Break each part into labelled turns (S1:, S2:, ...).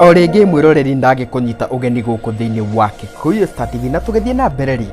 S1: O rĩngĩ mwĩroreri, ndagĩkũnyita ũgeni gũkũ thĩinĩ wa Kikuyu Star TV, na tũgĩthiĩ na mbere rĩ,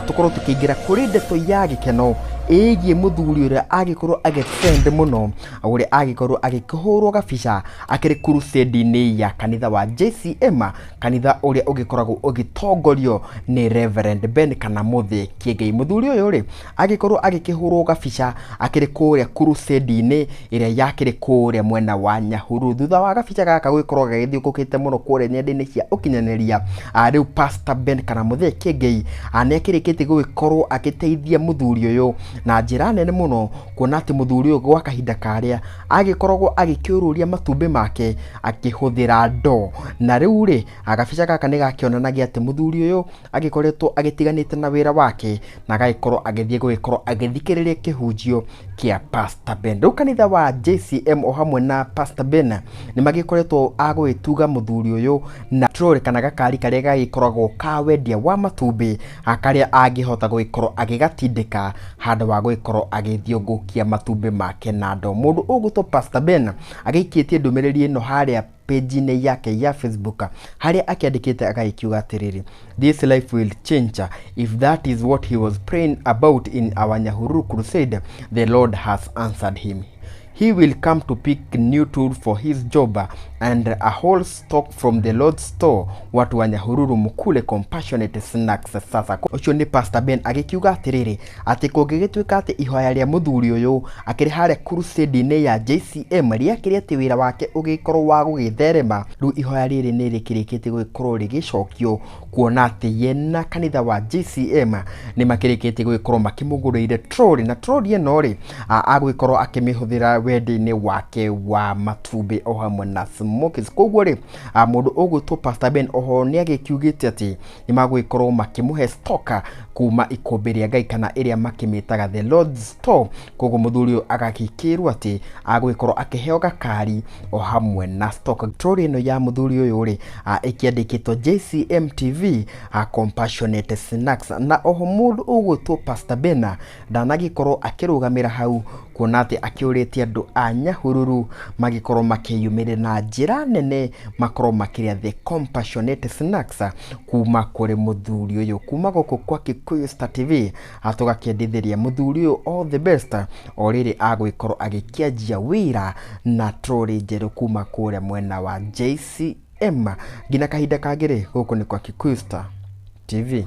S1: tũkorwo tũkĩingĩra kũrĩ ndeto ya gĩkeno ĩgiĩ mũthuri ũrĩa agĩkorwo agĩtrend mũno, ũrĩa agĩkorwo agĩkĩhũrwo gabica akĩrĩ crusade-inĩ ya kanitha wa JCM, kanitha ũrĩa ũgĩkoragwo ũgĩtongorio nĩ Reverend Ben kana Mũthĩ Kĩengei. Mũthuri ũyũ rĩ, agĩkorwo agĩkĩhũrwo gabica akĩrĩ kũrĩa crusade-inĩ ĩrĩa yakĩrĩ kũrĩa mwena wa Nyahururu. Thutha wa gabica gaka gũgĩkorwo gagĩthiũngũkĩte mũno kũrĩa nenda-inĩ cia ũkinyanĩria, rĩu Pastor Ben kana Mũthee Kĩengei nĩ akĩrĩkĩtie gũgĩkorwo agĩteithia mũthuri ũyũ na njĩra nene mũno, kuona atĩ mũthuri ũyũ gwa kahinda karĩa agĩkoragwo agĩkĩũrũria matumbĩ make akĩhũthĩra ndoo. Na rĩu rĩ, gabica gaka nĩ gakĩonanagia atĩ mũthuri ũyũ agĩkoretwo agĩtiganĩte na wĩra wake na agagĩkorwo agĩthiĩ gũgĩkorwo agĩthikĩrĩria kĩhunjio kĩa Pastor Ben. Rĩu kanitha wa JCM o hamwe na Pastor Ben nĩ magĩkoretwo a gũgĩtuga mũthuri ũyũ na trolley kana gakari karĩa gagĩkoragwo ka wendia wa matumbĩ, karĩa angĩhota gũgĩkorwo agĩgatindĩka handũ wa gũgĩkorwo agĩthiũngũkia matumbĩ make na ndoo. Mũndũ ũgwĩtwo Pastor Ben agĩikĩtie ndũmĩrĩri ĩno harĩa page-inĩ yake ya Facebook, harĩa akĩandĩkĩte agagĩkiuga atĩrĩrĩ, "This life will change. If that is what he was praying about in our Nyahururu crusade, the Lord has answered him. He will come to pick new tool for his job and a whole stock from the Lord's store. Watu wa Nyahururu, mukule compassionate snacks sasa." Ũcio nĩ Pastor Ben agĩkiuga atĩrĩrĩ, atĩ kũngĩgĩtuĩka atĩ ihoya rĩa mũthuri ũyũ akĩrĩ harĩa crusade-inĩ ya JCM rĩakĩrĩ atĩ wĩra wake ũgĩkorwo wa gũgĩtherema, rĩu ihoya rĩrĩ nĩ rĩkĩrĩkĩtie gũgĩkorwo rĩgĩcokio, kuona atĩ ye na kanitha wa JCM nĩ makĩrĩkĩtie gũgĩkorwo makĩmũgũrĩire trolley, na trolley ĩno rĩ, agũgĩkorwo akĩmĩhũthĩra wendia-inĩ wake wa matumbĩ o hamwe na smokies. Koguo rĩ, mũndũ ũgwĩtwo Pastor Ben oho nĩ agĩkiugĩte atĩ nĩ magũgĩkorwo makĩmũhe stock kuma ikũmbĩ rĩa Ngai, kana ĩrĩa makĩmĩtaga the Lord's Store. Koguo mũthuri ũyũ agagĩkĩrwo atĩ agũgĩkorwo akĩheo gakari o hamwe na stock. Trolley ĩno ya mũthuri ũyũ rĩ, ĩkĩandĩkĩtwo JCM TV, Compassionate Snacks. Na oho mũndũ ũgwĩtwo Pastor Ben ndanagĩkorwo akĩrũgamĩra hau, kuona atĩ akĩũrĩtie andũ a Nyahururu magĩkorwo makĩyumĩria na njĩra nene, makorwo makĩrĩa the Compassionate Snacks kuma kũrĩ mũthuri ũyũ. Kuma gũkũ kwa Kikuyu Star TV, tũgakĩendithĩria mũthuri ũyũ all the best o rĩrĩ agũgĩkorwo agĩkĩanjia wĩra na trolley njerũ kuma kũrĩa mwena wa JCM. Nginya kahinda kangĩ rĩ, gũkũ nĩ kwa Kikuyu Star TV.